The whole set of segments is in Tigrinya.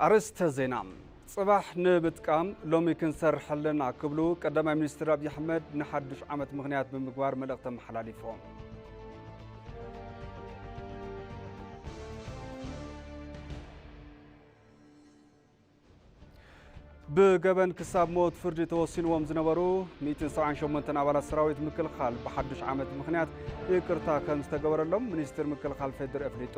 ኣርእስተ ዜና። ጽባሕ ንምጥቃም ሎሚ ክንሰርሕ ኣለና ክብሉ ቀዳማይ ሚኒስትር ኣብይ ኣሕመድ ንሓዱሽ ዓመት ምኽንያት ብምግባር መልእኽቲ ኣመሓላሊፎም። ብገበን ክሳብ ሞት ፍርዲ ተወሲንዎም ዝነበሩ ሚእትን ሰብዓን ሸሞንተን ኣባላት ሰራዊት ምክልኻል ብሓዱሽ ዓመት ምኽንያት ይቅርታ ከም ዝተገበረሎም ሚኒስትር ምክልኻል ፌዴሪ ኣፍሊጡ።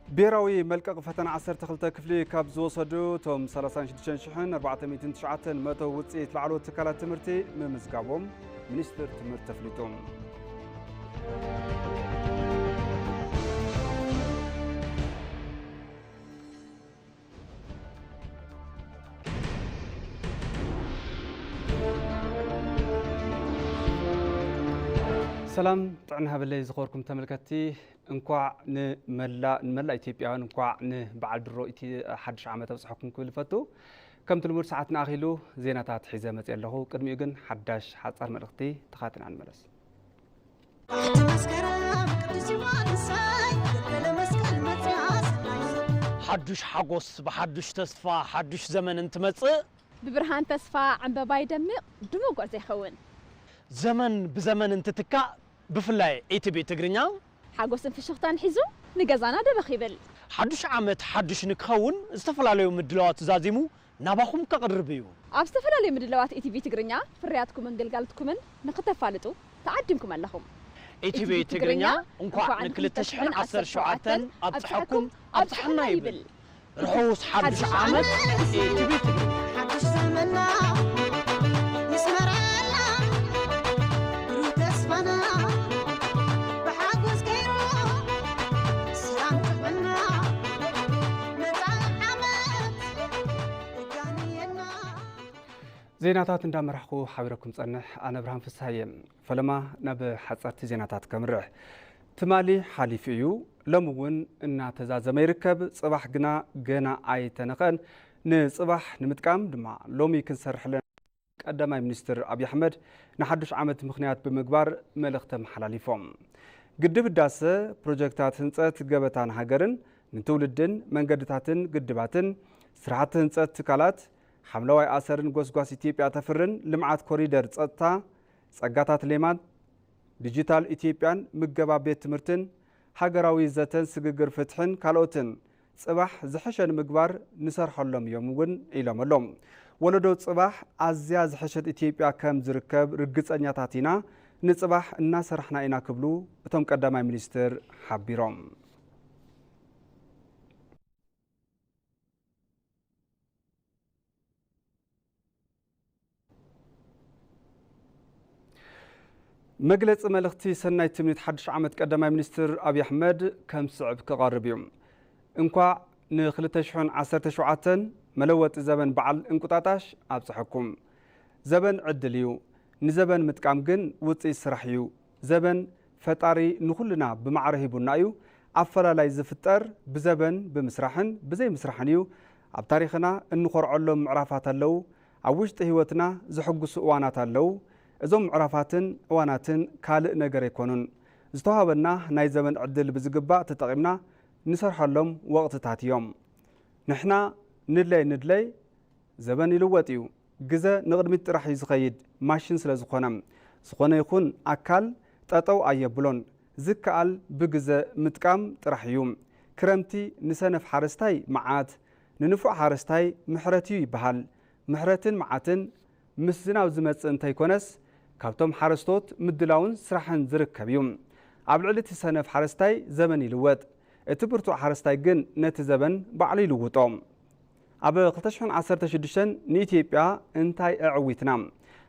ብሄራዊ መልቀቂ ፈተና ዓሰርተ ክልተ ክፍሊ ካብ ዝወሰዱ እቶም ሰላሳን ሽዱሽተን ሽሕን ኣርባዕተ ሚእትን ትሽዓተን መእተዊ ውፅኢት ላዕለዎት ትካላት ትምህርቲ ምምዝጋቦም ሚኒስትር ትምህርቲ ኣፍሊጡ። ሰላም ጥዕና ሃበለይ ዝኸበርኩም ተመልከትቲ፣ እንኳዕ ንመላ-፣ ንመላእ ኢትዮጵያውያን እንኳዕ ንበዓል ድሮ እቲ ሓድሽ ዓመት ኣብጽሐኩም ክብል እፈቱ። ከምቲ ልሙድ ሰዓትና ኣኺሉ ዜናታት ሒዘ መጽእ ኣለኹ። ቅድሚኡ ግን ሓዳሽ ሓጻር መልእኽቲ ተኻቲና ንመለስ። ሓዱሽ ሓጎስ ብሓዱሽ ተስፋ ሓዱሽ ዘመን እንትመጽእ፣ ብብርሃን ተስፋ ዕምበባ ይደምቕ፣ ድሙቕ ጉዕዞ ይኸውን። ዘመን ብዘመን እንትትካእ፣ ብፍላይ ኢቲቪ ትግርኛ ሓጎስን ፍሽኽታን ሒዙ ንገዛና ደበኽ ይብል። ሓዱሽ ዓመት ሓዱሽ ንክኸውን ዝተፈላለዩ ምድላዋት ዛዚሙ ናባኹም ከቕርብ እዩ። ኣብ ዝተፈላለዩ ምድላዋት ኢቲቪ ትግርኛ ፍርያትኩምን ግልጋሎትኩምን ንክተፋልጡ ተዓዲምኩም ኣለኹም። ኢቲቪ ትግርኛ እንኳዕ ንክልተ ሽሕን ዓሰርተ ሸውዓተን ኣብጽሐኩም ኣብጽሐና ይብል። ርሑስ ሓድሽ ዓመት ኢቲቪ ትግርኛ። ሓድሽ ዘመንና ይስመረልና ብሩህ ተስፋና ብሓጎስ ገይሩ ሰላም ጥዕና መጻኢ ዓመት የጋንየና። ዜናታት እንዳመራሕኩ ሓቢረኩም ጸንሕ ኣነ ብርሃን ፍስሃየ። ፈለማ ናብ ሓጸርቲ ዜናታት ከምርሕ። ትማሊ ሓሊፉ እዩ፣ ሎሚ እውን እናተዛዘመ ይርከብ። ጽባሕ ግና ገና ኣይተነኸን። ንጽባሕ ንምጥቃም ድማ ሎሚ ክንሰርሕ ኣለና። ቀዳማይ ሚኒስትር ኣብይ ኣሕመድ ንሓዱሽ ዓመት ምኽንያት ብምግባር መልእኽቲ ኣመሓላሊፎም። ግድብ ህዳሰ፣ ፕሮጀክታት ህንጸት ገበታ ንሃገርን ንትውልድን፣ መንገድታትን ግድባትን፣ ስራሕቲ ህንጸት ትካላት፣ ሓምለዋይ ኣሰርን ጎስጓስ ኢትዮጵያ ተፍርን፣ ልምዓት ኮሪደር፣ ጸጥታ፣ ጸጋታት ሌማት፣ ዲጂታል ኢትዮጵያን ምገባ ቤት ትምህርትን፣ ሃገራዊ ዘተን ስግግር ፍትሕን ካልኦትን ጽባሕ ዝሐሸ ንምግባር ንሰርሐሎም እዮም እውን ኢሎም ኣለዉ። ወለዶ ጽባሕ ኣዝያ ዝሐሸት ኢትዮጵያ ከም ዝርከብ ርግጸኛታት ኢና፣ ንጽባሕ እናሰራሕና ኢና ክብሉ እቶም ቀዳማይ ሚኒስትር ሓቢሮም። መግለጺ መልእኽቲ ሰናይ ትምኒት ሓድሽ ዓመት ቀዳማይ ሚኒስትር ኣብይ ኣሕመድ ከም ዝስዕብ ክቐርብ እዩ። እንኳዕ ን ክልተ ሽሕን ዓሰርተ ሸውዓተን መለወጢ ዘበን በዓል እንቁጣጣሽ ኣብጽሐኩም። ዘበን ዕድል እዩ። ንዘበን ምጥቃም ግን ውጽኢት ስራሕ እዩ። ዘበን ፈጣሪ ንኹልና ብማዕረ ሂቡና እዩ። ኣፈላላይ ዝፍጠር ብዘበን ብምስራሕን ብዘይምስራሕን እዩ። ኣብ ታሪኽና እንኾርዐሎም ምዕራፋት ኣለዉ። ኣብ ውሽጢ ህይወትና ዘሐጉሱ እዋናት ኣለዉ። እዞም ምዕራፋትን እዋናትን ካልእ ነገር ኣይኮኑን። ዝተዋህበና ናይ ዘበን ዕድል ብዝግባእ ተጠቒምና ንሰርሐሎም ወቕትታት እዮም። ንሕና ንድለይ ንድለይ ዘበን ይልወጥ እዩ። ግዘ ንቕድሚት ጥራሕ እዩ ዝኸይድ፣ ማሽን ስለ ዝኾነ። ዝኾነ ይኹን ኣካል ጠጠው ኣየብሎን። ዝከኣል ብግዘ ምጥቃም ጥራሕ እዩ። ክረምቲ ንሰነፍ ሓረስታይ መዓት፣ ንንፉዕ ሓረስታይ ምሕረት እዩ ይበሃል። ምሕረትን መዓትን ምስ ዝናብ ዝመጽእ እንተይኮነስ፣ ካብቶም ሓረስቶት ምድላውን ስራሕን ዝርከብ እዩ። ኣብ ልዕሊ እቲ ሰነፍ ሓረስታይ ዘበን ይልወጥ፣ እቲ ብርቱዕ ሓረስታይ ግን ነቲ ዘበን ባዕሉ ይልውጦ። ኣብ ክልተ ሽሕን ዓሰርተ ሽዱሽተን ንኢትዮጵያ እንታይ ኣዕዊትና?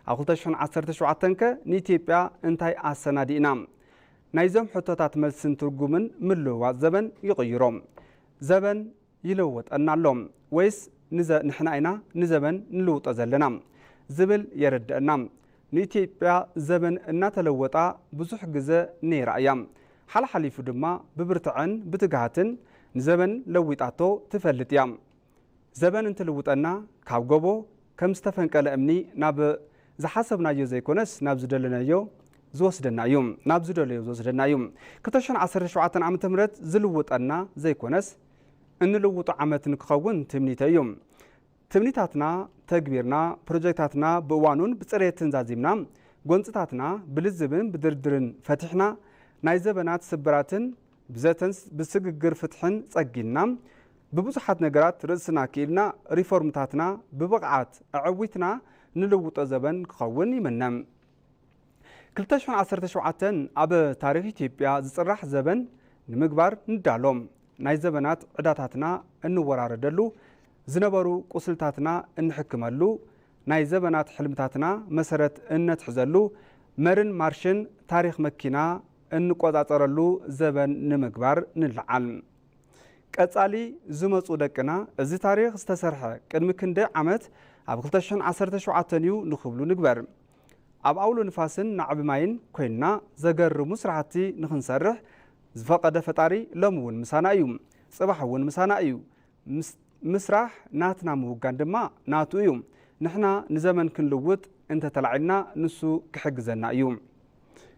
ኣብ ክልተ ሽሕን ዓሰርተ ሸውዓተን ከ ንኢትዮጵያ እንታይ ኣሰናዲእና? ናይዞም ሕቶታት መልስን ትርጉምን ምልውዋጥ ዘበን ይቕይሮ። ዘበን ይለወጠና ኣሎ ወይስ ንዘ-፣ ንሕና ኢና ንዘበን ንልውጦ ዘለና? ዝብል የረድአና። ንኢትዮጵያ ዘበን እናተለወጣ ብዙሕ ግዘ ነይራ እያ። ሓልሓሊፉ ድማ ብብርትዐን ብትግሃትን ንዘበን ለዊጣቶ ትፈልጥ እያ። ዘበን እንትልውጠና ካብ ጎቦ ከም ዝተፈንቀለ እምኒ ናብ ዝሓሰብናዮ ዘይኮነስ ናብ ዝደለናዮ ዝወስደና እዩ። ናብ ዝደለዮ ዝወስደና እዩ። ክልተ ሽሕን ዓሰርተ ሸውዓተን ዓመተ ምህረት ዝልውጠና ዘይኮነስ፣ እንልውጦ ዓመት ንክኸውን ትምኒተይ እዩ። ትምኒታትና ተግቢርና፣ ፕሮጀክታትና ብእዋኑን ብጽሬትን ዛዚምና፣ ጎንጽታትና ብልዝብን ብድርድርን ፈቲሕና፣ ናይ ዘበናት ስብራትን ብዘተን ብስግግር ፍትሕን ጸጊንና፣ ብብዙሓት ነገራት ርእስና ክኢልና፣ ሪፎርምታትና ብብቕዓት ኣዐዊትና፣ ንልውጦ ዘበን ክኸውን ይምነ። ክልተ ሽሕን ዓሰርተ ሸውዓተን ኣብ ታሪኽ ኢትዮጵያ ዝጽራሕ ዘበን ንምግባር ንዳሎ። ናይ ዘበናት ዕዳታትና እንወራረደሉ፣ ዝነበሩ ቁስልታትና እንሕክመሉ፣ ናይ ዘበናት ሕልምታትና መሰረት እነትሕዘሉ፣ መርን ማርሽን ታሪኽ መኪና እንቆጻጸረሉ ዘበን ንምግባር ንለዓል። ቀጻሊ ዝመጹ ደቅና፣ እዚ ታሪኽ ዝተሰርሐ ቅድሚ ክንደይ ዓመት ኣብ ክልተ ሽሕን ዓሰርተ ሸውዓተን እዩ ንኽብሉ ንግበር። ኣብ ኣውሎ ንፋስን ናዕቢ ማይን ኮይንና ዘገርሙ ስራሕቲ ንኽንሰርሕ ዝፈቐደ ፈጣሪ ሎሚ እውን ምሳና እዩ። ጽባሕ እውን ምሳና እዩ። ምስ-፣ ምስራሕ ናትና ምውጋን ድማ ናቱ እዩ። ንሕና ንዘመን ክንልውጥ እንተተላዒልና ንሱ ክሕግዘና እዩ።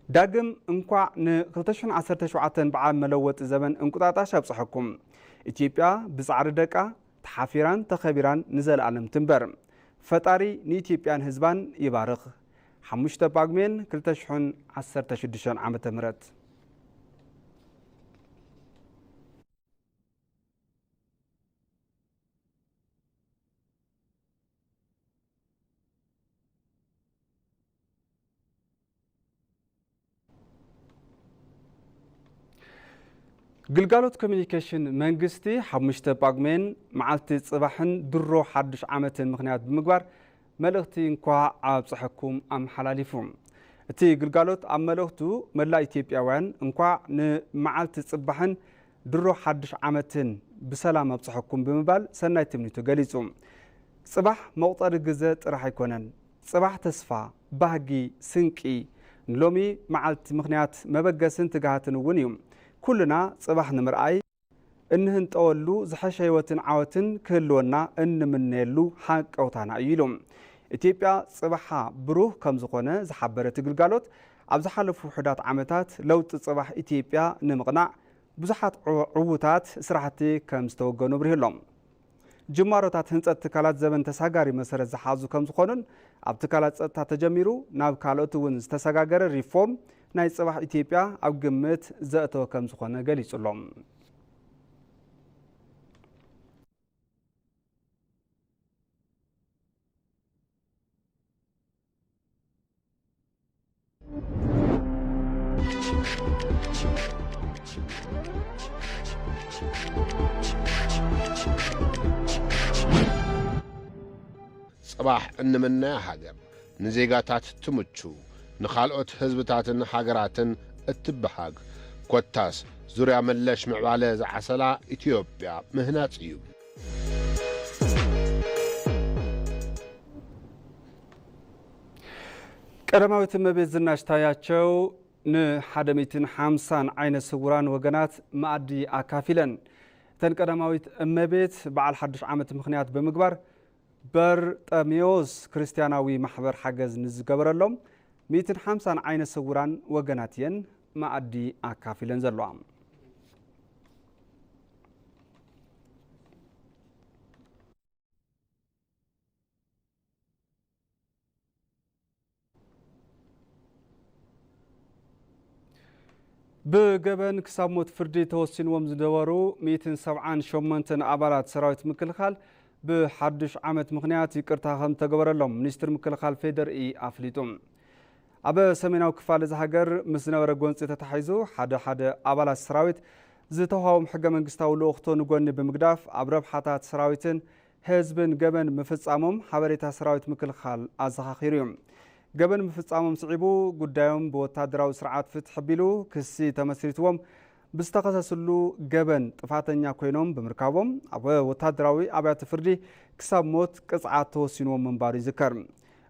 ዳግም እንኳዕ ን ክልተ ሽሕን ዓሰርተ ሸውዓተን በዓል መለወጢ ዘመን እንቁጣጣሽ ኣብጽሐኩም። ኢትዮጵያ ብጻዕሪ ደቃ ተሓፊራን ተኸቢራን ንዘለኣለም ትንበር። ፈጣሪ ንኢትዮጵያን ህዝባን ይባርኽ። ሓሙሽተ ጳጉሜን ክልተ ሽሕን ዓሰርተ ሽዱሽተን ዓመተ ምህረት። ግልጋሎት ኮሚኒኬሽን መንግስቲ ሓሙሽተ ጳጉሜን መዓልቲ ጽባሕን ድሮ ሓዱሽ ዓመትን ምኽንያት ብምግባር መልእኽቲ እንኳዕ ኣብጽሐኩም ኣመሓላሊፉ። እቲ ግልጋሎት ኣብ መልእኽቱ መላእ ኢትዮጵያውያን እንኳዕ ንመዓልቲ ጽባሕን ድሮ ሓዱሽ ዓመትን ብሰላም ኣብጽሐኩም ብምባል ሰናይ ትምኒቱ ገሊጹ። ጽባሕ መቑጸሪ ግዘ ጥራሕ ኣይኮነን። ጽባሕ ተስፋ፣ ባህጊ፣ ስንቂ፣ ንሎሚ መዓልቲ ምኽንያት መበገስን ትግሃትን እውን እዩ። ኩልና ጽባሕ ንምርኣይ እንህንጠወሉ ዝሐሸ ህይወትን ዓወትን ክህልወና እንምነየሉ ሃንቀውታና እዩ ኢሉ። ኢትዮጵያ ጽባሓ ብሩህ ከም ዝኾነ ዝሓበረ እቲ ግልጋሎት፣ ኣብ ዝሓለፉ ውሑዳት ዓመታት ለውጢ ጽባሕ ኢትዮጵያ ንምቕናዕ ብዙሓት ዕው-፣ ዕዉታት ስራሕቲ ከም ዝተወገኑ ኣብሪሁ ኣሎ። ጅማሮታት ህንጸት ትካላት ዘበን ተሳጋሪ መሰረት ዝሓዙ ከም ዝኾኑን፣ ኣብ ትካላት ጸጥታ ተጀሚሩ ናብ ካልኦት እውን ዝተሰጋገረ ሪፎርም ናይ ጽባሕ ኢትዮጵያ ኣብ ግምት ዘእተወ ከም ዝኾነ ገሊጹ ኣሎ። ጽባሕ እንምነያ ሃገር ንዜጋታት ትምቹ፣ ንኻልኦት ህዝብታትን ሃገራትን እትበሃግ፣ ኮታስ ዙርያ መለሽ ምዕባለ ዝዓሰላ ኢትዮጵያ ምህናጽ እዩ። ቀዳማዊት እመቤት ዝናሽ ታያቸው ንሓደ ሚእትን ሓምሳን ዓይነ ስውራን ወገናት መኣዲ ኣካፊለን። እተን ቀዳማዊት እመቤት በዓል ሓዱሽ ዓመት ምኽንያት ብምግባር በርጠሜዎስ ክርስትያናዊ ማሕበር ሓገዝ ንዝገበረሎም ሚእትን ሓምሳን ዓይነ ስውራን ወገናት እየን መኣዲ ኣካፊለን ዘለዋ። ብገበን ክሳብ ሞት ፍርዲ ተወሲንዎም ዝነበሩ ሚእትን ሰብዓን ሸሞንተን ኣባላት ሰራዊት ምክልኻል ብሓዱሽ ዓመት ምኽንያት ይቅርታ ከም ተገበረሎም ሚኒስትር ምክልኻል ፌደርኢ ኣፍሊጡ። ኣብ ሰሜናዊ ክፋል እዚ ሃገር ምስ ዝነበረ ጎንፂ ተታሒዙ ሓደ ሓደ ኣባላት ሰራዊት ዝተዋህቦም ሕገ መንግስታዊ ልኡኽቶ ንጎኒ ብምግዳፍ ኣብ ረብሓታት ሰራዊትን ህዝብን ገበን ምፍጻሞም ሓበሬታ ሰራዊት ምክልኻል ኣዘኻኺሩ እዩ። ገበን ምፍጻሞም ስዒቡ ጉዳዮም ብወታደራዊ ስርዓት ፍትሕ ኣቢሉ ክሲ ተመስሪትዎም ብዝተኸሰስሉ ገበን ጥፋተኛ ኮይኖም ብምርካቦም ኣብ ወታደራዊ ኣብያተ ፍርዲ ክሳብ ሞት ቅጽዓት ተወሲንዎም ምንባሩ ይዝከር።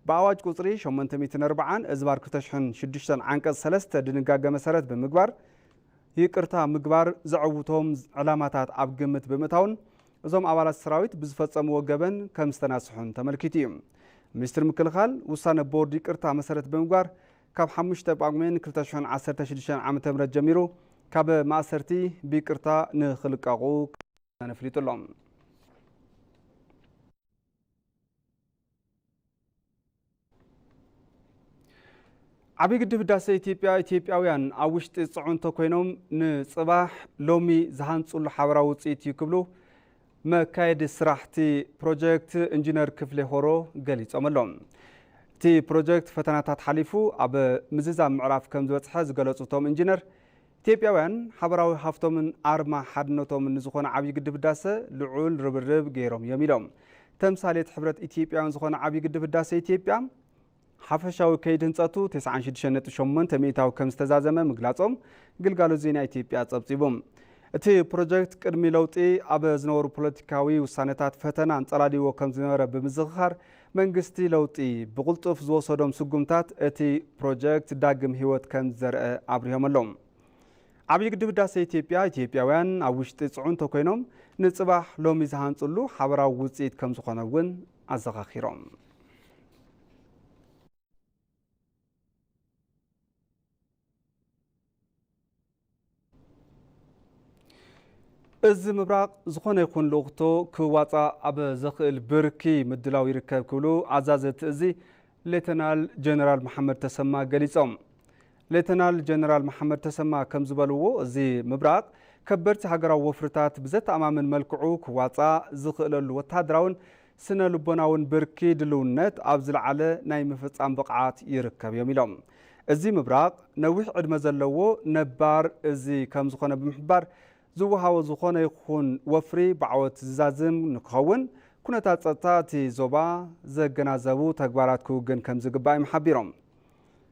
ብኣዋጅ ቁጽሪ ሸሞንተ ሚእትን ኣርባዓን እዝባር ክልተ ሽሕን ሽዱሽተን ዓንቀጽ ሰለስተ ድንጋገ መሰረት ብምግባር ይቅርታ ምግባር ዘዕውቶም ዕላማታት ኣብ ግምት ብምእታውን እዞም ኣባላት ሰራዊት ብዝፈጸምዎ ገበን ከም ዝተናስሑን ተመልኪቱ እዩ። ሚኒስትር ምክልኻል ውሳነ ቦርድ ይቅርታ መሰረት ብምግባር ካብ ሓሙሽተ ጳጉሜን ክልተ ሽሕን ዓሰርተ ሽዱሽተን ዓመተ ምህረት ጀሚሩ ካብ ማእሰርቲ ብይቅርታ ንኽልቀቑ ኣፍሊጡ ኣሎ። ዓብዪ ግድብ ህዳሰ ኢትዮጵያ፣ ኢትዮጵያውያን ኣብ ውሽጢ ፅዕንቶ ኮይኖም ንፅባሕ ሎሚ ዝሃንፅሉ ሓበራዊ ውፅኢት እዩ ክብሉ መካየዲ ስራሕቲ ፕሮጀክት ኢንጂነር ክፍሌ ሆሮ ገሊፆም ኣለዉ። እቲ ፕሮጀክት ፈተናታት ሓሊፉ ኣብ ምዝዛም ምዕራፍ ከም ዝበፅሐ ዝገለፁ እቶም ኢንጂነር፣ ኢትዮጵያውያን ሓበራዊ ሃፍቶምን ኣርማ ሓድነቶምን ንዝኾነ ዓብዪ ግድብ ህዳሰ ልዑል ርብርብ ገይሮም እዮም ኢሎም። ተምሳሌት ሕብረት ኢትዮጵያውያን ዝኾነ ዓብዪ ግድብ ህዳሰ ኢትዮጵያ ሓፈሻዊ ከይዲ ህንፀቱ ተስዓን ሽዱሽተን ነጥቢ ሸሞንተ ሚእታዊ ከም ዝተዛዘመ ምግላፆም ግልጋሎት ዜና ኢትዮጵያ ፀብፂቡ። እቲ ፕሮጀክት ቅድሚ ለውጢ ኣብ ዝነበሩ ፖለቲካዊ ውሳነታት ፈተና ኣንፀላሊዎ ከም ዝነበረ ብምዝኽኻር፣ መንግስቲ ለውጢ ብቕልጡፍ ዝወሰዶም ስጉምታት እቲ ፕሮጀክት ዳግም ህይወት ከም ዝዘርአ ኣብሪሆም ኣለዉ። ዓብዪ ግድብ ህዳሰ ኢትዮጵያ፣ ኢትዮጵያውያን ኣብ ውሽጢ ፅዕንቶ ኮይኖም ንፅባሕ ሎሚ ዝሃንፅሉ ሓበራዊ ውፅኢት ከም ዝኾነ እውን ኣዘኻኺሮም። እዚ ምብራቕ ዝኾነ ይኹን ልኡኽቶ ክዋፃእ ኣብ ዘኽእል ብርኪ ምድላው ይርከብ ክብሉ ኣዛዘ እቲ እዚ ሌተናል ጀነራል መሓመድ ተሰማ ገሊጾም። ሌተናል ጀነራል መሓመድ ተሰማ ከም ዝበልዎ፣ እዚ ምብራቕ ከበድቲ ሃገራዊ ወፍርታት ብዘተኣማምን መልክዑ ክዋፃእ ዝኽእለሉ ወተሃደራውን ስነ ልቦናውን ብርኪ ድልውነት ኣብ ዝለዓለ ናይ ምፍጻም ብቕዓት ይርከብ እዮም ኢሎም። እዚ ምብራቕ ነዊሕ ዕድመ ዘለዎ ነባር እዚ ከም ዝኾነ ብምሕባር፣ ዝወሃቦ ዝኾነ ይኹን ወፍሪ ብዓወት ዝዛዝም ንክኸውን፣ ኩነታት ጸጥታ እቲ ዞባ ዘገናዘቡ ተግባራት ክውገን ከም ዝግባእ እዮም ሓቢሮም።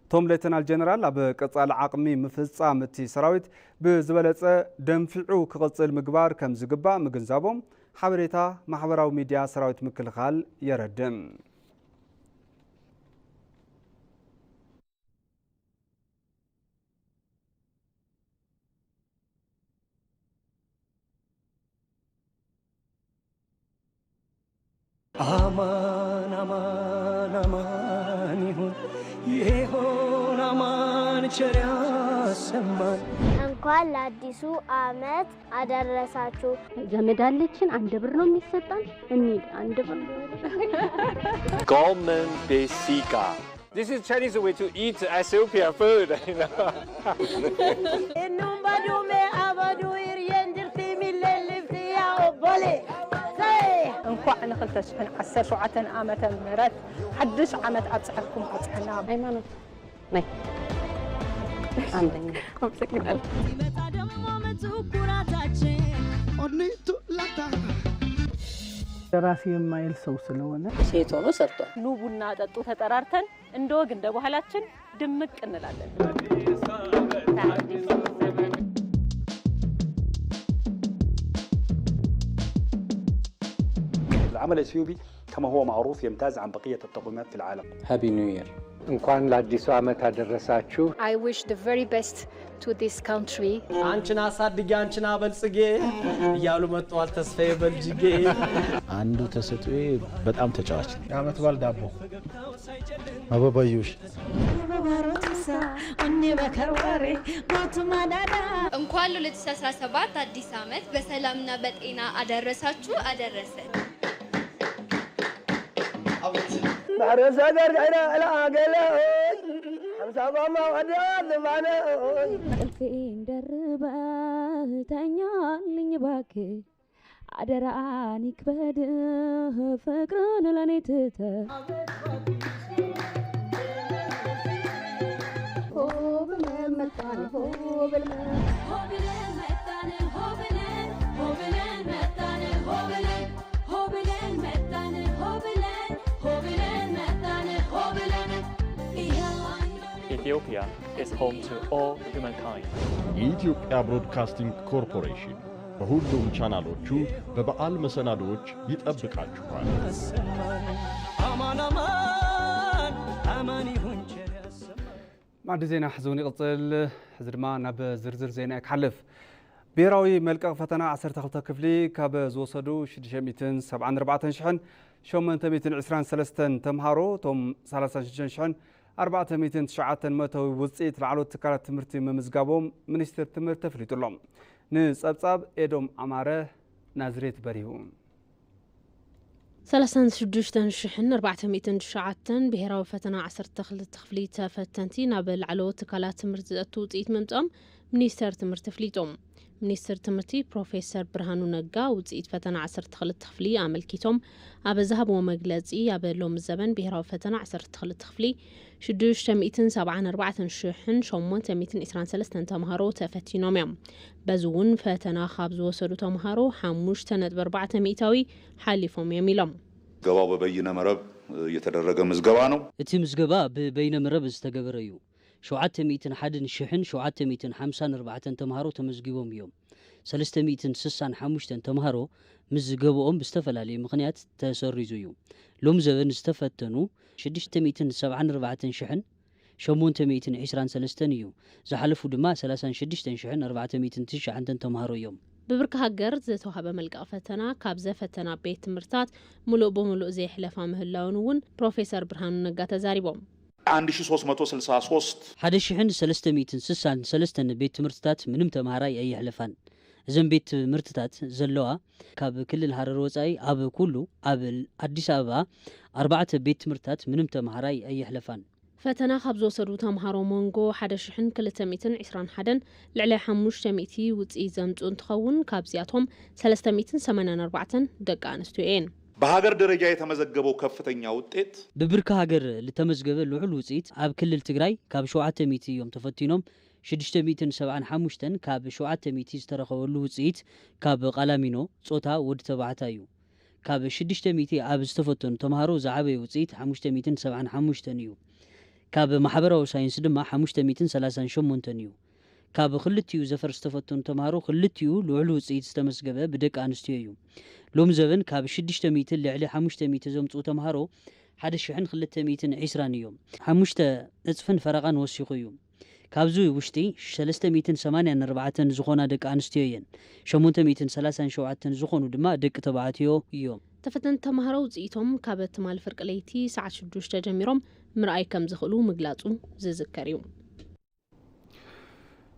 እቶም ሌተናል ጀነራል፣ ኣብ ቀጻሊ ዓቕሚ ምፍጻም እቲ ሰራዊት ብዝበለጸ ደንፊዑ ክቕጽል ምግባር ከም ዝግባእ ምግንዛቦም ሓበሬታ ማሕበራዊ ሚድያ ሰራዊት ምክልኻል የረድእ። አማን አማን አማን ይሁን ይሁን አማን ቸር ያሰማን። እንኳን ለአዲሱ ዓመት አደረሳችሁ። ዘመድ አለችን፣ አንድ ብር ነው የሚሰጣን። እንሂድ፣ አንድ ብር ነው። Goldman Besika. This is Chinese way to eat Ethiopia food. Enumbadume abaduir yendirti millelifti ya obole. Say. እንኳዕ ንኽልተ ሽሕን ዓሰርተ ሸውዓተን ዓመተ ምህረት ሓድሽ ዓመት ኣብፅሐኩም ኣብፅሐና። ሃይማኖት ናይ አንደኛ። አመሰግናለሁ። ሲመጣ ደግሞ ምትኩራታችን። ደራሲ የማይል ሰው ስለሆነ ሴት ሆኖ ሰርቷል። ኑ ቡና ጠጡ ተጠራርተን እንደ ወግ እንደ ባህላችን ድምቅ እንላለን። العمل الإثيوبي كما هو معروف يمتاز عن بقية التقويمات في العالم. Happy New Year. እንኳን ለአዲሱ ዓመት አደረሳችሁ። I wish the very best to this country. አንቺን አሳድጌ አንቺን አበልጽጌ እያሉ መጥተዋል ተስፋዬ በልጅጌ። አንዱ ተሰጥኦዬ በጣም ተጫዋች ነው። የዓመት በዓል ዳቦ አበባዮሽ። እንኳን ለ2017 አዲስ ዓመት በሰላምና በጤና አደረሳችሁ አደረሰን። ጥልፌን ደርበህ ተኛልኝ እባክህ፣ አደራን ይክበድህ ፍቅርን ለኔ ትተህ። ሆ ብለን መጣን ሆ ብለን። ሆ ብለን መጣን ሆ ብለን፣ ሆ ብለን መጣን ሆ ብለን፣ ሆ ብለን መጣን ሆ ብለን፣ ሆ ብለን መጣን ሆ ብለን። Ethiopia is home to all humankind. የኢትዮጵያ ብሮድካስቲንግ ኮርፖሬሽን በሁሉም ቻናሎቹ በበዓል መሰናዶዎች ይጠብቃችኋል። አማን አማን አማን ይሁን ቸር ያሰማን። ማዕዲ ዜና ሕዚ እውን ይቕጽል። ሕዚ ድማ ናብ ዝርዝር ዜና ክሓልፍ። ብሄራዊ መልቀቕ ፈተና ዓሰርተ ክልተ ክፍሊ ካብ ዝወሰዱ ሽዱሽተ ሚእትን ሰብዓን ኣርባዕተን ሽሕን ሸሞንተ ሚእትን ዕስራን ሰለስተን ተምሃሮ፣ እቶም ሰላሳን ሽዱሽተን ሽሕን ኣርባዕተ ሚእትን ትሽዓተን መእተዊ ውፅኢት ላዕለዎት ትካላት ትምህርቲ ምምዝጋቦም ሚኒስትር ትምህርቲ ኣፍሊጡ ኣሎ። ንፀብፃብ ኤዶም ኣማረ፣ ናዝሬት በሪሁ። ሰላሳን ሽዱሽተን ሽሕን ኣርባዕተ ሚእትን ትሽዓተን ብሄራዊ ፈተና ዓሰርተ ክልተ ክፍሊ ተፈተንቲ ናብ ላዕለዎት ትካላት ትምህርቲ ዘእቱ ውፅኢት ምምፅኦም ሚኒስተር ትምህርቲ ኣፍሊጡ። ሚኒስትር ትምህርቲ ፕሮፌሰር ብርሃኑ ነጋ ውፅኢት ፈተና ዓሰርተ ክልተ ክፍሊ ኣመልኪቶም ኣብ ዝሃብዎ መግለፂ፣ ኣብ ሎሚ ዘበን ብሄራዊ ፈተና ዓሰርተ ክልተ ክፍሊ ሽዱሽተ ሚእትን ሰብዓን ኣርባዕተን ሽሕን ሸሞንተ ሚእትን ዕስራን ሰለስተን ተምሃሮ ተፈቲኖም እዮም። በዚ እውን ፈተና ካብ ዝወሰዱ ተምሃሮ ሓሙሽተ ነጥቢ ኣርባዕተ ሚእታዊ ሓሊፎም እዮም ኢሎም። ምዝገባው በበይነ መረብ የተደረገ ምዝገባ ነው። እቲ ምዝገባ ብበይነ መረብ ዝተገበረ እዩ። ሸውዓተ ሚእትን ሓደን ሽሕን ሸውዓተ ሚእትን ሓምሳን ኣርባዕተን ተምሃሮ ተመዝጊቦም እዮም። ሰለስተ ሚእትን ስሳን ሓሙሽተን ተምሃሮ ምዝገባኦም ብዝተፈላለየ ምኽንያት ተሰሪዙ እዩ። ሎም ዘበን ዝተፈተኑ ሽዱሽተ ሚእትን ሰብዓን ኣርባዕተን ሽሕን ሸሞንተ ሚእትን ዕስራን ሰለስተን እዩ። ዝሓለፉ ድማ ሰላሳን ሽዱሽተን ሽሕን ኣርባዕተ ሚእትን ትሽዓተን ተምሃሮ እዮም። ብብርኪ ሃገር ዝተዋህበ መልቀቕ ፈተና ካብ ዘፈተና ቤት ትምህርትታት ሙሉእ ብሙሉእ ዘየሕለፋ ምህላውን እውን ፕሮፌሰር ብርሃኑ ነጋ ተዛሪቦም። አንድ ሺ ሶስት መቶ ስልሳ ሶስት ሓደ ሽሕን ሰለስተ ሚእትን ስሳን ሰለስተን ቤት ትምህርትታት ምንም ተምሃራይ ኣየሕለፋን። እዘን ቤት ትምህርትታት ዘለዋ ካብ ክልል ሃረር ወፃኢ ኣብ ኩሉ ኣብ ኣዲስ ኣበባ ኣርባዕተ ቤት ትምህርትታት ምንም ተምሃራይ ኣየሕለፋን። ፈተና ካብ ዝወሰዱ ተምሃሮ መንጎ ሓደ ሽሕን ክልተ ሚእትን ዕስራን ሓደን ልዕሊ ሓሙሽተ ሚእቲ ውፅኢት ዘምፅኡ እንትኸውን ካብዚኣቶም ሰለስተ ሚእትን ሰማንያን ኣርባዕተን ደቂ ኣንስትዮ እየን። በሀገር ደረጃ የተመዘገበው ከፍተኛ ውጤት ብብርኪ ሃገር ልተመዝገበ ልዑል ውፅኢት ኣብ ክልል ትግራይ ካብ ሸውዓተ ሚእቲ እዮም ተፈቲኖም ሽዱሽተ ሚእትን ሰብዓን ሓሙሽተን ካብ ሸውዓተ ሚእቲ ዝተረኸበሉ ውፅኢት ካብ ቃላሚኖ ፆታ ወዲ ተባዕታይ እዩ። ካብ ሽዱሽተ ሚእቲ ኣብ ዝተፈተኑ ተምሃሮ ዝዓበየ ውፅኢት ሓሙሽተ ሚእትን ሰብዓን ሓሙሽተን እዩ። ካብ ማሕበራዊ ሳይንስ ድማ ሓሙሽተ ሚእትን ሰላሳን ሸሞንተን እዩ። ካብ ክልቲኡ ዘፈር ዝተፈተኑ ተምሃሮ ክልቲኡ ልዑል ውፅኢት ዝተመዝገበ ብደቂ ኣንስትዮ እዩ። ሎሚ ዘበን ካብ ሽዱሽተ ሚእትን ልዕሊ ሓሙሽተ ሚእቲ ዘምፅኡ ተምሃሮ ሓደ ሽሕን ክልተ ሚእትን ዕስራን እዮም። ሓሙሽተ ዕፅፍን ፈረቓን ወሲኹ እዩ። ካብዚ ውሽጢ ሰለስተ ሚእትን ሰማንያን ኣርባዕተን ዝኾና ደቂ ኣንስትዮ እየን። ሸሞንተ ሚእትን ሰላሳን ሸውዓተን ዝኾኑ ድማ ደቂ ተባዕትዮ እዮም። ተፈተንቲ ተምሃሮ ውፅኢቶም ካብ ትማሊ ፍርቂ ለይቲ ሰዓት ሽዱሽተ ጀሚሮም ምርኣይ ከም ዝኽእሉ ምግላፁ ዝዝከር እዩ።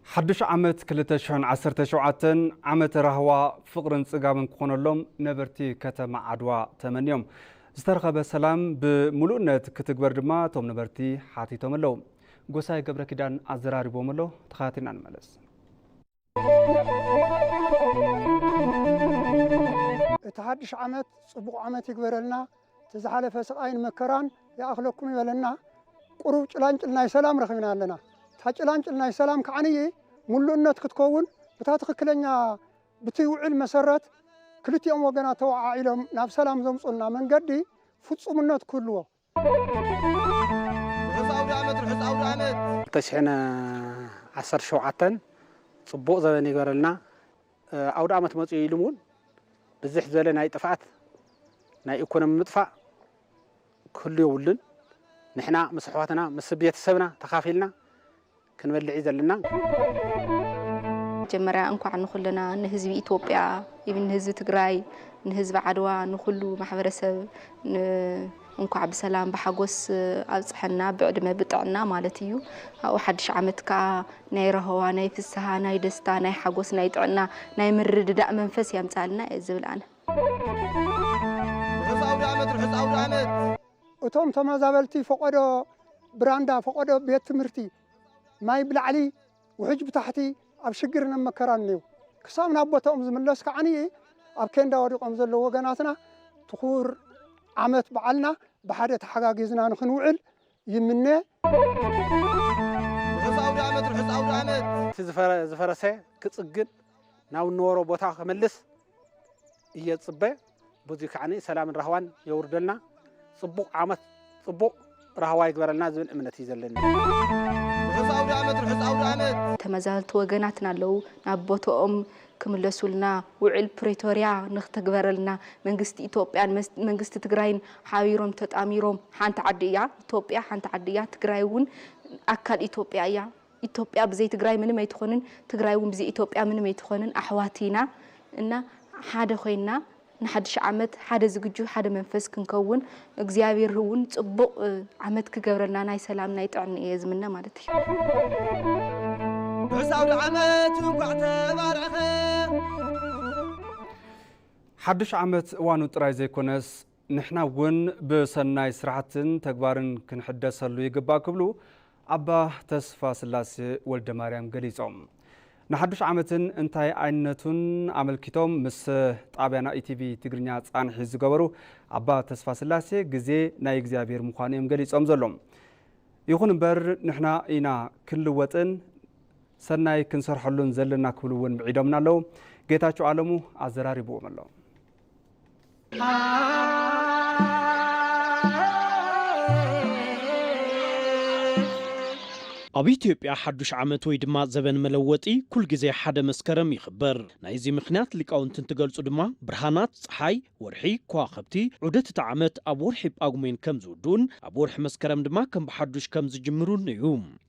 ሓዱሽ ዓመት ክልተ ሽሕን ዓሰርተ ሸውዓተን ዓመተ ራህዋ፣ ፍቕርን ጽጋብን ክኾነሎም ነበርቲ ከተማ ዓድዋ ተመንዮም። ዝተረኸበ ሰላም ብምሉእነት ክትግበር ድማ እቶም ነበርቲ ሓቲቶም ኣለዉ። ጎሳይ ገብረኪዳን ኣዘራሪቦም ኣሎ፣ ተኸታቲልና ንመለስ። እቲ ሓድሽ ዓመት ጽቡቕ ዓመት ይግበረልና። እቲ ዝሓለፈ ስቓይን መከራን ይኣኽለኩም ይበለና። ቁሩብ ጭላንጭል ናይ ሰላም ረኺብና ኣለና። እታ ጭላንጭል ናይ ሰላም ከዓንይ ምሉእነት ክትከውን፣ ብታ ትኽክለኛ ብቲ ውዕል መሰረት ክልቲኦም ወገናት ተወዓዒሎም ናብ ሰላም ዘምጹልና መንገዲ ፍጹምነት ክህልዎ። ርሑስ ኣውደ ዓመት፣ ርሑስ ኣውደ ዓመት። ክልተ ሽሕን ዓሰርተ ሸውዓተን ጽቡቕ ዘበን ይግበረልና። ኣውደ ዓመት መጽኡ ኢሉ እውን ብዝሕ ዝበለ ናይ ጥፍኣት፣ ናይ ኢኮኖሚ ምጥፋእ ክህሉ የብሉን። ንሕና ምስ ኣሕዋትና፣ ምስ ቤተሰብና ተኻፊልና ክንበልዕ እዩ ዘለና። መጀመርያ እንኳዕ ንኹልና፣ ንህዝቢ ኢትዮጵያ፣ ኢብን ንህዝቢ ትግራይ፣ ንህዝቢ ዓድዋ፣ ንኹሉ ማሕበረሰብ ን-፣ እንኳዕ ብሰላም ብሓጎስ ኣብፀሐና፣ ብዕድመ ብጥዕና ማለት እዩ። ኣብኡ ሓድሽ ዓመት ከዓ ናይ ራህዋ፣ ናይ ፍስሃ፣ ናይ ደስታ፣ ናይ ሓጎስ፣ ናይ ጥዕና፣ ናይ ምርድዳእ መንፈስ ያምፃልና እየ ዝብል ኣነ። ርሑስ ኣውደ ዓመት፣ ርሑስ ኣውደ ዓመት። እቶም ተመዛበልቲ ፈቐዶ ብራንዳ፣ ፈቐዶ ቤት ትምህርቲ፣ ማይ ብላዕሊ ውሕጅ ብታሕቲ ኣብ ሽግርን ኣብ መከራን እኔው። ክሳብ ናብ ቦታኦም ዝምለስ ከዓኒ ኣብ ኬንዳ ወዲቖም ዘለዉ ወገናትና ትኹር ዓመት በዓልና ብሓደ ተሓጋጊዝና ንኽንውዕል ይምነ። ርሑስ ኣውደ ዓመት፣ ርሑስ ኣውደ ዓመት። እቲ ዝፈረ- ዝፈረሰ ክጽግን ናብ ንነበሮ ቦታ ክምልስ እየ ዝጽበ። በዚ ከዓኒ ሰላምን ራህዋን የውርደልና። ጽቡቕ ዓመት፣ ጽቡቕ ራህዋ ይግበረልና ዝብል እምነት እዩ ዘለኒ። ርሑስ ኣውደ ዓመት፣ ርሑስ ኣውደ ዓመት። ተመዛበልቲ ወገናትና ኣለዉ፣ ናብ ቦትኦም ክምለሱልና፣ ውዕል ፕሪቶርያ ንክተግበረልና መንግስቲ ኢትዮጵያን መስ- መንግስቲ ትግራይን ሓቢሮም ተጣሚሮም፣ ሓንቲ ዓዲ እያ ኢትዮጵያ፣ ሓንቲ ዓዲ እያ። ትግራይ እውን ኣካል ኢትዮጵያ እያ። ኢትዮጵያ ብዘይ ትግራይ ምንም ኣይትኾንን፣ ትግራይ እውን ብዘይ ኢትዮጵያ ምንም ኣይትኾንን። ኣሕዋት ኢና እና ሓደ ኮይንና ንሓድሽ ዓመት ሓደ ዝግጁ፣ ሓደ መንፈስ ክንከውን እግዚኣብሔር እውን ጽቡቕ ዓመት ክገብረልና ናይ ሰላም ናይ ጥዕና እየ ዝምነ ማለት እዩ። በሳውዲ ዓመት እንኳዕ ተባረኸ። ሓድሽ ዓመት እዋኑ ጥራይ ዘይኮነስ ንሕና እውን ብሰናይ ስራሕትን ተግባርን ክንሕደሰሉ ይግባእ ክብሉ ኣባ ተስፋ ስላሴ ወልደ ማርያም ገሊጾም። ንሓዱሽ ዓመትን እንታይ ኣይነቱን ኣመልኪቶም ምስ ጣብያና ኢቲቪ ትግርኛ ጻንሒ ዝገበሩ ኣባ ተስፋ ስላሴ ግዜ ናይ እግዚኣብሔር ምዃኑ እዮም ገሊጾም ዘሎም። ይኹን እምበር ንሕና ኢና ክንልወጥን ሰናይ ክንሰርሐሉን ዘለና ክብሉ እውን ምዒዶምና ኣለዉ። ጌታቸው ኣለሙ ኣዘራሪብዎም ኣሎ። ኣብ ኢትዮጵያ ሓዱሽ ዓመት ወይ ድማ ዘበን መለወጢ ኩል ግዜ ሓደ መስከረም ይኽበር። ናይዚ ምኽንያት ሊቃውንቲ እንትገልጹ ድማ ብርሃናት፣ ጸሓይ፣ ወርሒ፣ ከዋኽብቲ፣ ዑደት እቲ ዓመት ኣብ ወርሒ ጳጉሜን ከም ዝውድኡን ኣብ ወርሒ መስከረም ድማ ከም ብሓዱሽ ከም ዝጅምሩን እዩ።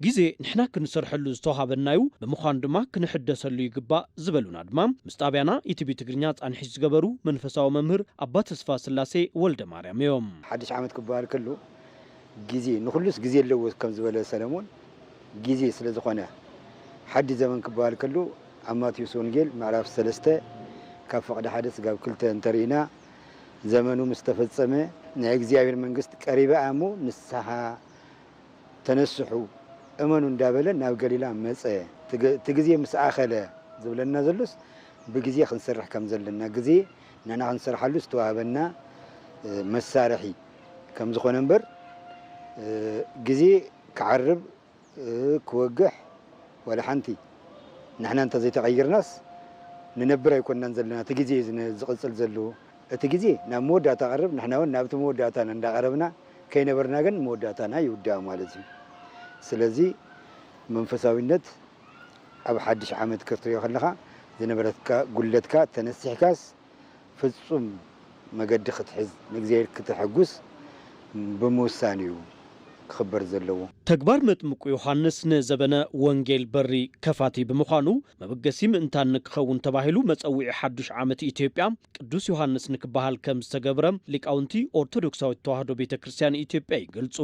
ግዜ ንሕና ክንሰርሐሉ ዝተዋሃበናዩ ብምዃኑ ድማ ክንሕደሰሉ ይግባእ ዝበሉና ድማ ምስ ጣብያና ኢቲቪ ትግርኛ ጻንሒት ዝገበሩ መንፈሳዊ መምህር ኣባ ተስፋ ስላሴ ወልደ ማርያም እዮም። ሓድሽ ዓመት ክበሃል ከሎ ግዜ ንኹሉስ ግዜ ኣለዎ ከም ዝበለ ሰለሞን ግዜ ስለ ዝኾነ ሓድሽ ዘመን ክበሃል ከሎ ኣብ ማቴዎስ ወንጌል ምዕራፍ ሰለስተ ካብ ፈቕዲ ሓደ ስጋብ ክልተ እንተርኢና ዘመኑ ምስ ተፈጸመ ናይ እግዚኣብሔር መንግስት ቀሪባ እያ እሞ ንስሓ ተነስሑ እመኑ እንዳበለ ናብ ገሊላ መጸ። እቲ ግዜ ምስ ኣኸለ ዝብለና ዘሎስ ብግዜ ክንሰርሕ ከም ዘለና ግዜ ንሕና ክንሰርሓሉ ዝተዋህበና መሳርሒ ከም ዝኾነ እምበር ግዜ ክዓርብ ክወግሕ ዋላ ሓንቲ ንሕና እንተዘይተቐይርናስ ንነብር ኣይኮንናን ዘለና። እቲ ግዜ እዩ ዝነ- ዝቕጽል ዘሎ። እቲ ግዜ ናብ መወዳእታ ቀርብ፣ ንሕና እውን ናብቲ መወዳእታና እንዳቐረብና ከይነበርና ግን መወዳእታና ይውዳእ ማለት እዩ። ስለዚ መንፈሳዊነት ኣብ ሓድሽ ዓመት ክትሪኦ ከለኻ ዝነበረትካ ጉለትካ ተነሲሕካስ ፍጹም መገዲ ክትሕዝ ንእግዚኣብሔር ክተሐጉስ ብምውሳን እዩ ክኽበር ዘለዎ። ተግባር መጥምቁ ዮሃንስ ንዘበነ ወንጌል በሪ ከፋቲ ብምዃኑ መበገሲ ምእንታን ንክኸውን ተባሂሉ መጸውዒ ሓዱሽ ዓመት ኢትዮጵያ ቅዱስ ዮሃንስ ንክበሃል ከም ዝተገብረ ሊቃውንቲ ኦርቶዶክሳዊት ተዋህዶ ቤተ ክርስቲያን ኢትዮጵያ ይገልጹ።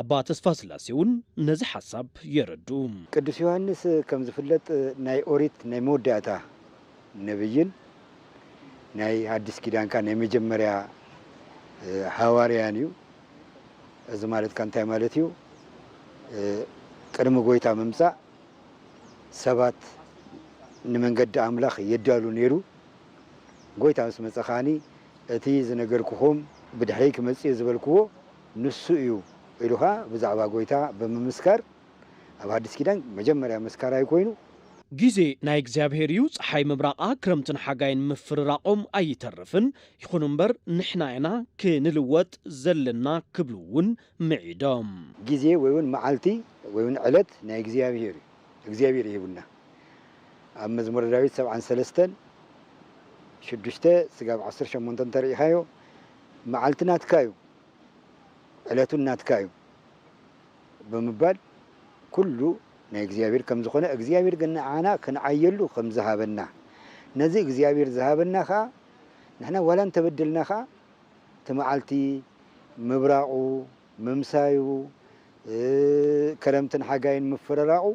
ኣባ ተስፋ ስላሴ እውን ነዚ ሓሳብ የረድኡ። ቅዱስ ዮሃንስ ከም ዝፍለጥ ናይ ኦሪት ናይ መወዳእታ ነብይን ናይ ሓድሽ ኪዳንካ ናይ መጀመርያ ሃዋርያን እዩ። እዚ ማለትካ እንታይ ማለት እዩ? ቅድሚ ጎይታ ምምጻእ ሰባት ንመንገዲ ኣምላኽ የዳሉ ነይሩ። ጎይታ ምስ መጸ ከኣኒ እቲ ዝነገርኩኹም ብድሕረይ ክመጽእ እዩ ዝበልክዎ ንሱ እዩ ኢሉ ኸኣ ብዛዕባ ጎይታ ብምምስካር ኣብ ሓድሽ ኪዳን መጀመርያ መስካራይ ኮይኑ ግዜ ናይ እግዚኣብሔር እዩ፣ ጸሓይ ምብራቓ ክረምትን ሓጋይን ምፍርራቖም ኣይተርፍን፣ ይኹን እምበር ንሕና ኢና ክንልወጥ ዘለና ክብሉ እውን ምዒዶም። ግዜ ወይ እውን መዓልቲ ወይ እውን ዕለት ናይ እግዚኣብሔር እዩ። እግዚኣብሔር ይሂቡና። ኣብ መዝሙረ ዳዊት ሰብዓን ሰለስተን ሽዱሽተ ስጋብ ዓሰርተ ሸሞንተ እንተርኢኻዮ መዓልቲ ናትካ እዩ። ዕለቱ ናትካ እዩ ብምባል ኩሉ ናይ እግዚኣብሔር ከም ዝኾነ እግዚኣብሔር ግን ንዓና ክንዓየሉ ከም ዝሃበና ነዚ እግዚኣብሔር ዝሃበና ኸዓ ንሕና ዋላ እንተበደልና ኸዓ እቲ መዓልቲ ምብራቑ ምምሳዩ ከረምትን ሓጋይን ምፍርራቑ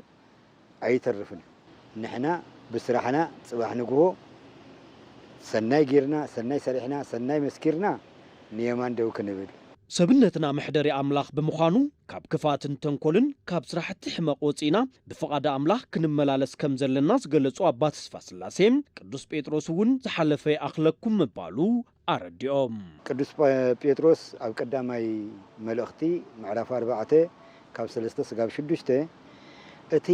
ኣይተርፍን እዩ። ንሕና ብስራሕና ጽባሕ ንግሆ ሰናይ ጌርና፣ ሰናይ ሰሪሕና፣ ሰናይ መስኪርና ንየማን ደው ክንብል። ሰብነትና መሕደሪ ኣምላኽ ብምዃኑ ካብ ክፍኣትን ተንኮልን ካብ ስራሕቲ ሕመቕ ወጺእና ብፍቓድ ኣምላኽ ክንመላለስ ከም ዘለና ዝገለጹ ኣባ ተስፋስላሴ ቅዱስ ጴጥሮስ እውን ዝሓለፈ ይኣኽለኩም ምባሉ ኣረዲኦም። ቅዱስ ጴጥሮስ ኣብ ቀዳማይ መልእኽቲ ምዕራፍ ኣርባዕተ ካብ ሰለስተ ስጋብ ሽዱሽተ እቲ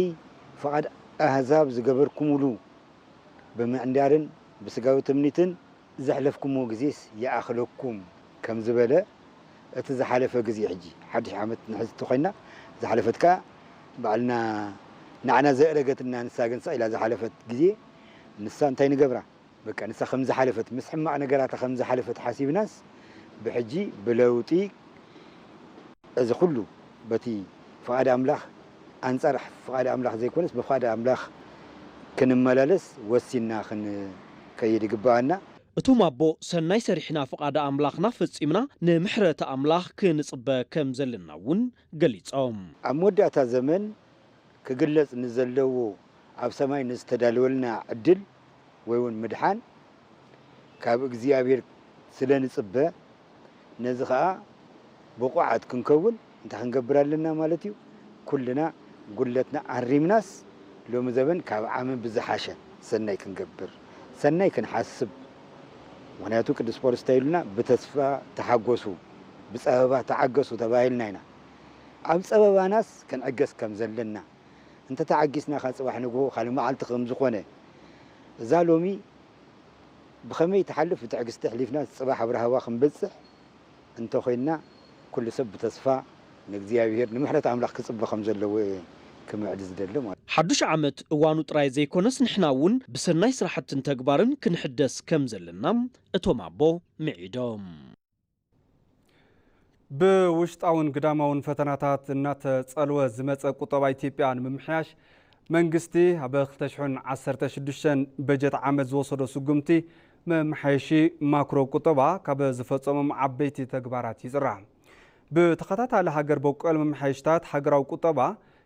ፍቓድ ኣህዛብ ዝገበርኩምሉ ብምዕንዳርን ብስጋዊ ትምኒትን ዘሕለፍኩምዎ ግዜስ ይኣኽለኩም ከም ዝበለ እቲ ዝሓለፈ ግዜ ሕጂ ሓድሽ ዓመት ንሕዝ እንተኾይንና ዝሓለፈት ከኣ ባዕልና ንዓና ዘእረገትና ንሳ ግን ስቕ ኢላ ዝሓለፈት ግዜ ንሳ እንታይ ንገብራ በቃ ንሳ ከም ዝሓለፈት ምስ ሕማቕ ነገራታ ከም ዝሓለፈት ሓሲብናስ ብሕጂ ብለውጢ እዚ ኩሉ በቲ ፍቓድ ኣምላኽ ኣንጻር ፍቓድ ኣምላኽ ዘይኮነስ ብፍቓድ ኣምላኽ ክንመላለስ ወሲንና ክንከይድ ይግብኣና። እቶም ኣቦ፣ ሰናይ ሰሪሕና ፍቓድ ኣምላኽና ፈጺምና ንምሕረት ኣምላኽ ክንጽበ ከም ዘለና እውን ገሊጾም። ኣብ መወዳእታ ዘመን ክግለጽ ንዘለዎ ኣብ ሰማይ ንዝተዳለወልና ዕድል ወይ እውን ምድሓን ካብ እግዚኣብሔር ስለ ንጽበ፣ ነዚ ኸኣ ብቑዓት ክንከውን እንታይ ክንገብር ኣለና ማለት እዩ? ኩልና ጉድለትና ኣሪምናስ ሎሚ ዘበን ካብ ዓሚ ብዝሓሸ ሰናይ ክንገብር፣ ሰናይ ክንሓስብ። ምኽንያቱ ቅዱስ ጳውሎስ እንታይ ኢሉና? ብተስፋ ተሓጎሱ፣ ብጸበባ ተዓገሱ ተባሂልና ኢና። ኣብ ጸበባናስ ክንዕገስ ከም ዘለና፣ እንተ ተዓጊስና ኸኣ ጽባሕ ንግሆ ካልእ መዓልቲ ከም ዝኾነ፣ እዛ ሎሚ ብኸመይ ትሓልፍ ብትዕግስቲ ኣሕሊፍና ጽባሕ ኣብ ራህዋ ክንበጽሕ እንተ ኾይንና፣ ኩሉ ሰብ ብተስፋ ንእግዚኣብሔር ንምሕረት ኣምላኽ ክጽበ ከም ዘለዎ እየ ክምዕድ ዝደሊ ማለት እዩ። ሓዱሽ ዓመት እዋኑ ጥራይ ዘይኮነስ ንሕና እውን ብሰናይ ስራሕትን ተግባርን ክንሕደስ ከም ዘለና እቶም ኣቦ ምዒዶም። ብውሽጣውን ግዳማውን ፈተናታት እናተጸልወ ዝመጸ ቁጠባ ኢትዮጵያ ንምምሕያሽ መንግስቲ ኣብ ክልተ ሽሕን ዓሰርተ ሽዱሽተን በጀት ዓመት ዝወሰዶ ስጉምቲ መመሓየሺ ማክሮ ቁጠባ ካብ ዝፈጸሞም ዓበይቲ ተግባራት ይጽራዕ። ብተኸታታሊ ሃገር በቆል መመሓየሽታት ሃገራዊ ቁጠባ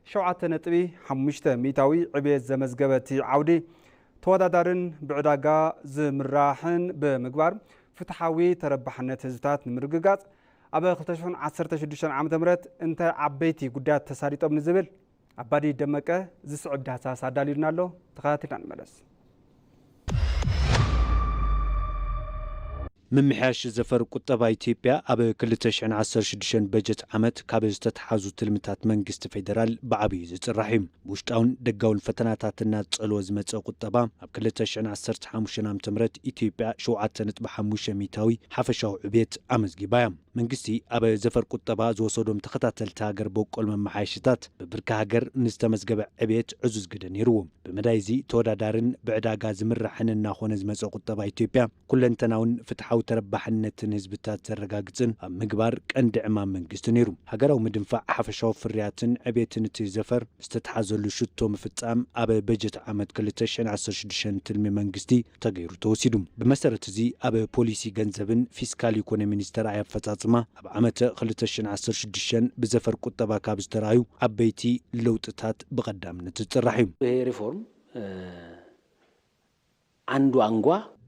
ሸውዓተ ነጥቢ ሓሙሽተ ሚእታዊ ዕብየት ዘመዝገበ እቲ ዓውዲ ተወዳዳርን ብዕዳጋ ዝምራሕን ብምግባር ፍትሓዊ ተረባሕነት ህዝብታት ንምርግጋጽ ኣብ ክልተ ሽሕን ዓሰርተ ሽዱሽተን ዓመተ ምህረት እንታይ ዓበይቲ ጉዳያት ተሳሊጦም ንዝብል ኣባዲ ደመቀ ዝስዕብ ዳህሳስ ኣዳልዩልና ኣሎ። ተኸታቲልና ንመለስ። ምምሕያሽ ዘፈር ቁጠባ ኢትዮጵያ ኣብ ክልተ ሽሕን ዓሰርተ ሽዱሽተን በጀት ዓመት ካብ ዝተትሓዙ ትልምታት መንግስቲ ፌደራል ብዓብዩ ዝፅራሕ እዩ። ብውሽጣውን ደጋውን ፈተናታት እናፀልወ ዝመፀ ቁጠባ ኣብ ክልተ ሽሕን ዓሰርተ ሓሙሽተን ዓመተ ምህረት ኢትዮጵያ ሸውዓተ ነጥቢ ሓሙሽተ ሚእታዊ ሓፈሻዊ ዕብየት ኣመዝጊባ እያ። መንግስቲ ኣብ ዘፈር ቁጠባ ዝወሰዶም ተኸታተልቲ ሃገር በቆል መመሓየሽታት ብብርኪ ሃገር ንዝተመዝገበ ዕብየት ዕዙዝ ግደ ነይርዎ። ብመዳይ እዚ ተወዳዳርን ብዕዳጋ ዝምራሕን እናኾነ ዝመፀ ቁጠባ ኢትዮጵያ ኩለንተናውን ፍትሓዊ ተረባሕነትን ህዝብታት ዘረጋግፅን ኣብ ምግባር ቀንዲ ዕማም መንግስቲ ነይሩ። ሃገራዊ ምድንፋዕ ሓፈሻዊ ፍርያትን ዕብየትን እቲ ዘፈር ዝተትሓዘሉ ሽቶ ምፍፃም ኣብ በጀት ዓመት ክልተ ሽሕን ዓሰርተ ሽዱሽተን ትልሚ መንግስቲ ተገይሩ ተወሲዱ። ብመሰረት እዚ ኣብ ፖሊሲ ገንዘብን ፊስካል ኢኮኖሚን ዝተረኣየ ኣፈፃፅማ ኣብ ዓመተ ክልተ ሽሕን ዓሰርተ ሽዱሽተን ብዘፈር ቁጠባ ካብ ዝተረኣዩ ዓበይቲ ለውጥታት ብቐዳምነት ዝፅራሕ እዩ። ይሄ ሪፎርም አንዱ አንጓ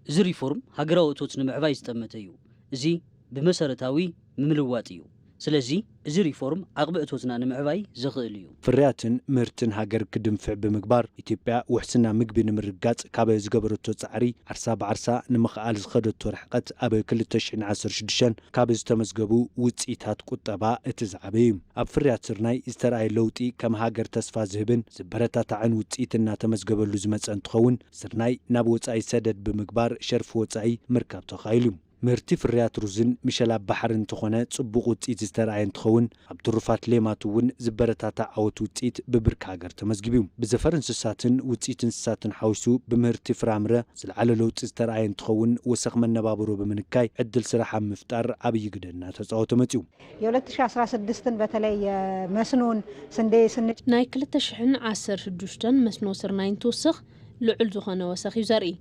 እዚ ሪፎርም ሃገራዊ እቶት ንምዕባይ ዝጠመተ እዩ። እዚ ብመሰረታዊ ምምልዋጥ እዩ። ስለዚ እዚ ሪፎርም ዓቕሚ እቶትና ንምዕባይ ዘኽእል እዩ። ፍርያትን ምህርትን ሃገር ክድንፍዕ ብምግባር ኢትዮጵያ ውሕስና ምግቢ ንምርጋፅ ካብ ዝገበረቶ ፃዕሪ ዓርሳ ብዓርሳ ንምኽኣል ዝኸደቶ ርሕቐት ኣብ ክልተ ሽሕን ዓሰርተ ሽዱሽተን ካብ ዝተመዝገቡ ውፅኢታት ቁጠባ እቲ ዝዓበየ እዩ። ኣብ ፍርያት ስርናይ ዝተረኣየ ለውጢ ከም ሃገር ተስፋ ዝህብን ዝበረታታዕን ውፅኢት እናተመዝገበሉ ዝመፀ እንትኸውን ስርናይ ናብ ወፃኢ ሰደድ ብምግባር ሸርፊ ወፃኢ ምርካብ ተኻኢሉ እዩ። ምህርቲ ፍርያት ሩዝን ምሸላ ባሕሪ እንተኾነ ፅቡቕ ውፅኢት ዝተረኣየ እንትኸውን ኣብ ትሩፋት ሌማት እውን ዝበረታታዕ ዓወት ውፅኢት ብብርኪ ሃገር ተመዝጊቡ እዩ። ብዘፈር እንስሳትን ውፅኢት እንስሳትን ሓዊሱ ብምህርቲ ፍራምረ ዝለዓለ ለውጢ ዝተረኣየ እንትኸውን ወሰኽ መነባብሮ ብምንካይ ዕድል ስራሕ ኣብ ምፍጣር ዓብዪ ግደ እናተፃወተ መፂኡ። የሁለት ሺ አስራ ስድስትን በተለይ የመስኖን ስንዴ ስን ናይ ክልተ ሽሕን ዓሰርተ ሽዱሽተን መስኖ ስርናይ እንትውስኽ ልዑል ዝኾነ ወሰኽ እዩ ዘርኢ።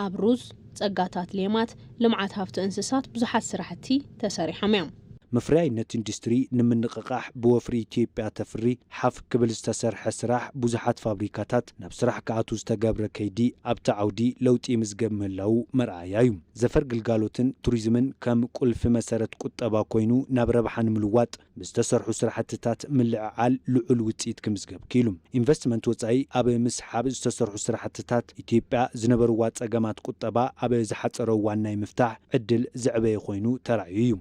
ኣብ ሩዝ፣ ጸጋታት ሌማት፣ ልምዓት ሃፍቲ እንስሳት ብዙሓት ስራሕቲ ተሰሪሖም እዮም። መፍረያይነት ኢንዱስትሪ ንምንቕቓሕ ብወፍሪ ኢትዮጵያ ተፍሪ ሓፍ ክብል ዝተሰርሐ ስራሕ ብዙሓት ፋብሪካታት ናብ ስራሕ ክኣትዉ ዝተገብረ ከይዲ ኣብቲ ዓውዲ ለውጢ ይምዝገብ ምህላዉ መርኣያ እዩ። ዘፈር ግልጋሎትን ቱሪዝምን ከም ቁልፊ መሰረት ቁጠባ ኮይኑ ናብ ረብሓ ንምልዋጥ ብዝተሰርሑ ስራሕትታት ምልዕዓል ልዑል ውፅኢት ክምዝገብ ክኢሉ። ኢንቨስትመንት ወፃኢ ኣብ ምስሓብ ዝተሰርሑ ስራሕትታት ኢትዮጵያ ዝነበርዋ ፀገማት ቁጠባ ኣብ ዝሓፀረ እዋን ናይ ምፍታሕ ዕድል ዘዕበየ ኮይኑ ተራእዩ እዩ።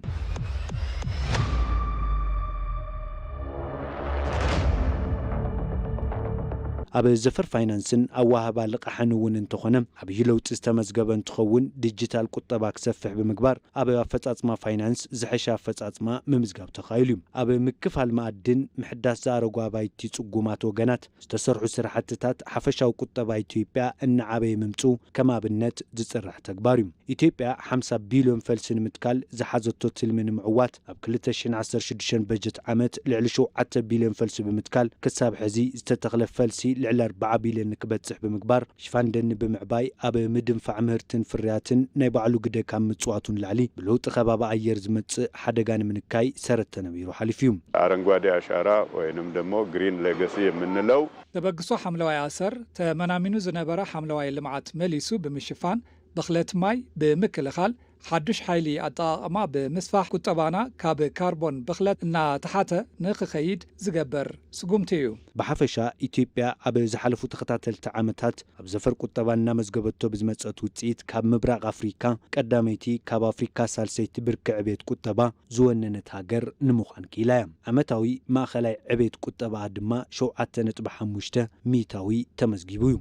ኣብ ዘፈር ፋይናንስን ኣዋህባ ልቓሕን እውን እንተኾነ ዓብዪ ለውጢ ዝተመዝገበ እንትኸውን ዲጂታል ቁጠባ ክሰፍሕ ብምግባር ኣብ ኣፈፃፅማ ፋይናንስ ዝሐሸ ኣፈፃፅማ ምምዝጋብ ተኻኢሉ እዩ። ኣብ ምክፋል መኣድን ምሕዳስ ዝኣረጉ ኣባይቲ ፅጉማት ወገናት ዝተሰርሑ ስራሕትታት ሓፈሻዊ ቁጠባ ኢትዮጵያ እናዓበየ ምምፅኡ ከም ኣብነት ዝፅራሕ ተግባር እዩ። ኢትዮጵያ ሓምሳ ቢልዮን ፈልሲ ንምትካል ዝሓዘቶ ትልሚ ንምዕዋት ኣብ ክልተ ሽሕን ዓሰርተ ሽዱሽተን በጀት ዓመት ልዕሊ ሸውዓተ ቢልዮን ፈልሲ ብምትካል ክሳብ ሕዚ ዝተተኽለ ፈልሲ ልዕሊ ኣርብዓ ቢልዮን ንክበጽሕ ብምግባር፣ ሽፋን ደኒ ብምዕባይ ኣብ ምድንፋዕ ምህርትን ፍርያትን ናይ ባዕሉ ግደ ካብ ምጽዋቱ ንላዕሊ፣ ብለውጢ ከባቢ ኣየር ዝመጽእ ሓደጋ ንምንካይ ሰረት ተነቢሩ ሓሊፉ እዩ። አረንጓዴ አሻራ ወይንም ደግሞ ግሪን ሌጋሲ የምንለው ተበግሶ ሓምለዋይ ኣሰር፣ ተመናሚኑ ዝነበረ ሓምለዋይ ልምዓት መሊሱ ብምሽፋን፣ ብኽለት ማይ ብምክልኻል፣ ሓዱሽ ሓይሊ ኣጠቓቕማ ብምስፋሕ፣ ቁጠባና ካብ ካርቦን ብኽለት እናተሓተ ንኽኸይድ ዝገብር ስጉምቲ እዩ። ብሓፈሻ፣ ኢትዮጵያ ኣብ ዝሓለፉ ተኸታተልቲ ዓመታት ኣብ ዘፈር ቁጠባ እናመዝገበቶ ብዝመጸት ውጽኢት፣ ካብ ምብራቕ ኣፍሪካ ቀዳመይቲ፣ ካብ ኣፍሪካ ሳልሰይቲ ብርኪ ዕቤት ቁጠባ ዝወነነት ሃገር ንምዃን ክኢላ እያ። ዓመታዊ ማእኸላይ ዕቤት ቁጠባኣ ድማ ሸውዓተ ነጥቢ ሓሙሽተ ሚእታዊ ተመዝጊቡ እዩ።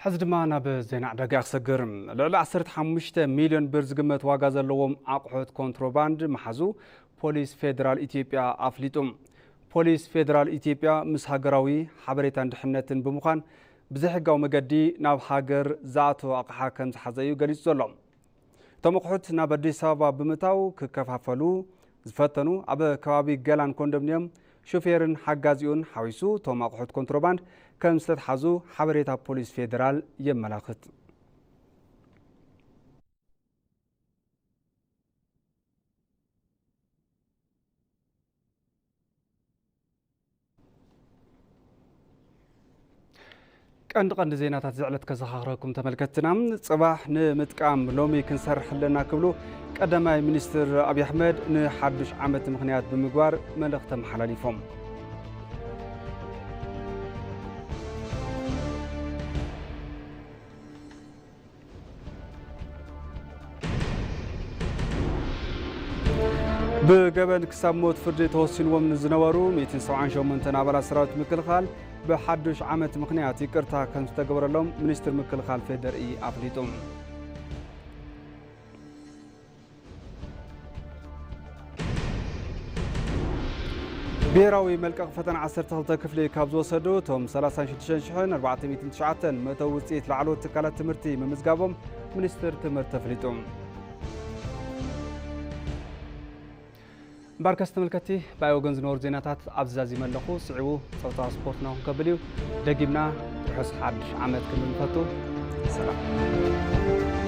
ሕዚ ድማ ናብ ዜና ዕዳጋ ክሰግር። ልዕሊ ዓሰርተ ሓሙሽተ ሚልዮን ብር ዝግመት ዋጋ ዘለዎም ኣቑሑት ኮንትሮባንድ መሓዙ ፖሊስ ፌዴራል ኢትዮጵያ ኣፍሊጡ። ፖሊስ ፌዴራል ኢትዮጵያ ምስ ሃገራዊ ሓበሬታን ድሕነትን ብምዃን ብዘይሕጋዊ መገዲ ናብ ሃገር ዝኣተወ ኣቕሓ ከም ዝሓዘ እዩ ገሊጹ ዘሎ። እቶም ኣቑሑት ናብ ኣዲስ ኣበባ ብምእታው ክከፋፈሉ ዝፈተኑ ኣብ ከባቢ ገላን ኮንዶሚንየም ሹፌርን ሓጋዚኡን ሓዊሱ እቶም ኣቑሑት ኮንትሮባንድ ከም ዝተትሓዙ ሓበሬታ ፖሊስ ፌዴራል የመላኽት። ቀንዲ ቀንዲ ዜናታት እዚ ዕለት ከዘኻኽረኩም ተመልከትትና። ጽባሕ ንምጥቃም ሎሚ ክንሰርሕ ኣለና ክብሉ ቀዳማይ ሚኒስትር ኣብይ ኣሕመድ ንሓዱሽ ዓመት ምኽንያት ብምግባር መልእኽቲ ኣመሓላሊፎም። ብገበን ክሳብ ሞት ፍርዲ ተወሲንዎም ንዝነበሩ ሚእትን ሰብዓን ሸሞንተን ኣባላት ሰራዊት ምክልኻል ብሓዱሽ ዓመት ምኽንያት ይቅርታ ከም ዝተገበረሎም ሚኒስትር ምክልኻል ፌዴሪኢ ኣፍሊጡ። ብሄራዊ መልቀቕ ፈተና ዓሰርተ ክልተ ክፍሊ ካብ ዝወሰዱ እቶም ሰላሳን ሽዱሽተን ሽሕን ኣርባዕተ ሚእትን ትሽዓተን መእተዊ ውፅኢት ላዕለዎት ትካላት ትምህርቲ ምምዝጋቦም ሚኒስትር ትምህርቲ ኣፍሊጡ። እምበኣርከስ ተመልከትቲ፣ ብኣይ ወገን ዝነበሩ ዜናታት ኣብዚ ዛዚመ ኣለኹ። ስዒቡ ፀወታ ስፖርትና እውን ከብል እዩ። ደጊምና ርሑስ ሓድሽ ዓመት ክንብል ንፈቱ። ሰላም።